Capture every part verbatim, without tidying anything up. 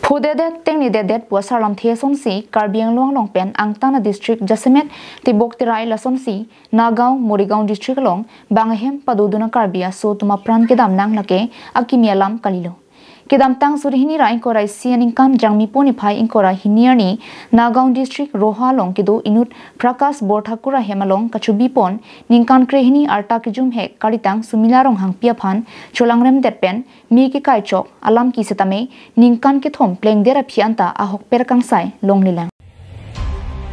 Phodedet tengnededet pu asarlamthe asonsi Karbi Anglong along pen angtan adistrict jasemet Tibok Terai lasonsi Nagaon, Morigaon district along bang ahem padodun a-Karbi aso atum apran kedam nang lake akimi alam kalilo. Kedamtang suri hini ra ingkoi ra isi aningkan Jangmi po niphai ingkoi ra hini arni Nagaon district Roha along kedo inut Prakash Borthakur ahem along kachobi pon ningkan krehini arta kejumhek kalitang Sumila Ronghangpi aphan cholangremdet pen me kekai chok alam ke setame ningkan kethom plengdet aphi anta ahokpet kangsai longlelang.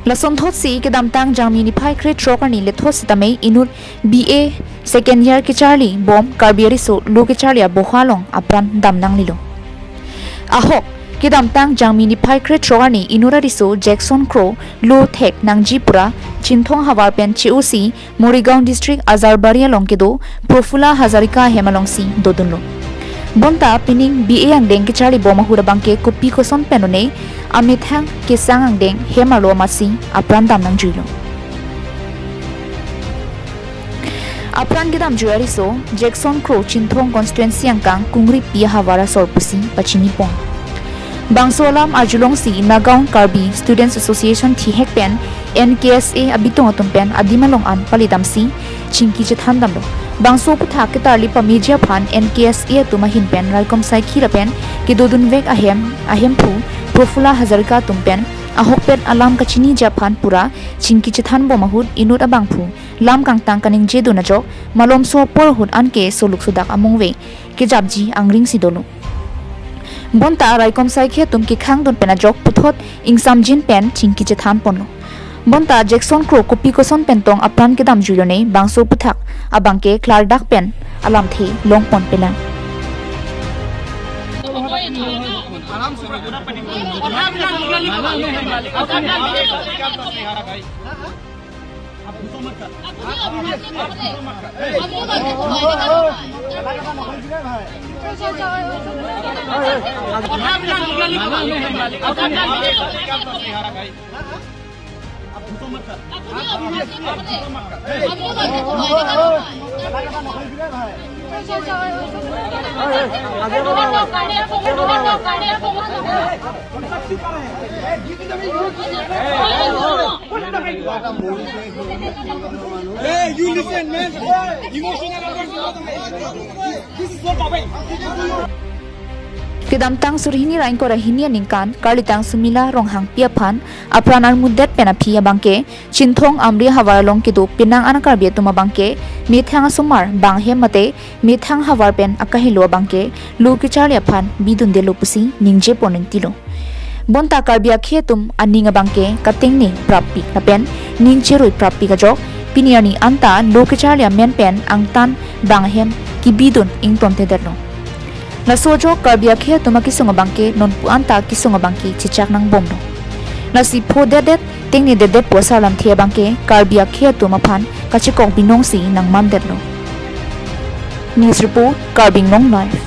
Lasonthotsi kedamtang Jangmi niphai krethrok arni lethot setame inut B A second year kecharli bom Karbi ariso lo kecharli aboha along apran dam nanglelo. Ahok, kedamtang Jangmi niphai krethrok arni inut ariso Jackson Kro lo thek nangji pura Chinthong havar pen che-osi Morigaon district Ajarbari along kedo Profula Hazarika ahem alongsi dodunlo. Bonta pining B A angdeng kecharli bom ahut abangke kopi koson pen one amethang kesang angdeng hem arlo amatsi apran dam nangjuilo. Apran kedamjui ariso Jackson Kro Chinthong constituency angkang Kungripi ahavar asor pusi pachini pon. Bangso alam arjulongsi Nagaon Karbi Students Association thihek pen N K S A abitong atum pen adim along an palidamsi chingki chethan damlo. Bangso aphuthak ketarli pameji aphan N K S A atum ahin pen raikom saikhi lapen kedodunvek ahem ahemphu Profula Hazarika atum pen ahokpet alam kachiniji aphan pura chingki chethan bom ahut inut abangphu lam kangtang kaningjedun ajok malomso apor ahut anke soluk sodak amungve kejapji angring si dolo. Bonta raikom saikhi atum kekhangdun pen ajok puthot ingsamjin pen chingki chethan ponlo. Bonta Jackson Kro kopi koson pen tong apran kedamjuilone bangso aphuthak abangke klardak pen alamthe long ponpelang. Hey, you listen, man. Emotional. This is not the way. Kedamtang suri hini ra ingkoi ra hini aningkan kalitang Sumila Ronghangpi aphan apran armudet pen aphi abangke Chinthong Amri ahavar along kedo penang an a-Karbi atum abangke methang asomar bang ahem mate methang havar pen akahelo abangke lo kecharli aphan bidundelo pusi ningje pon ingtilo. Bonta Karbi akhei atum aning abangke katengne prappik lapen ning cherui prappik ajok pini arni anta lo kecharli amen pen angtan bang ahem kebidun ingtontedetlo. Laso ajok Karbi akhei atum akesung abangke nonpu anta kesung abangke chechak nangbomlo. Lasi phodedet tengnededet pu asarlamthe abangke Karbi akhei atum aphan kachekok binongsi nangmandetlo. News report, Karbi Anglong Live.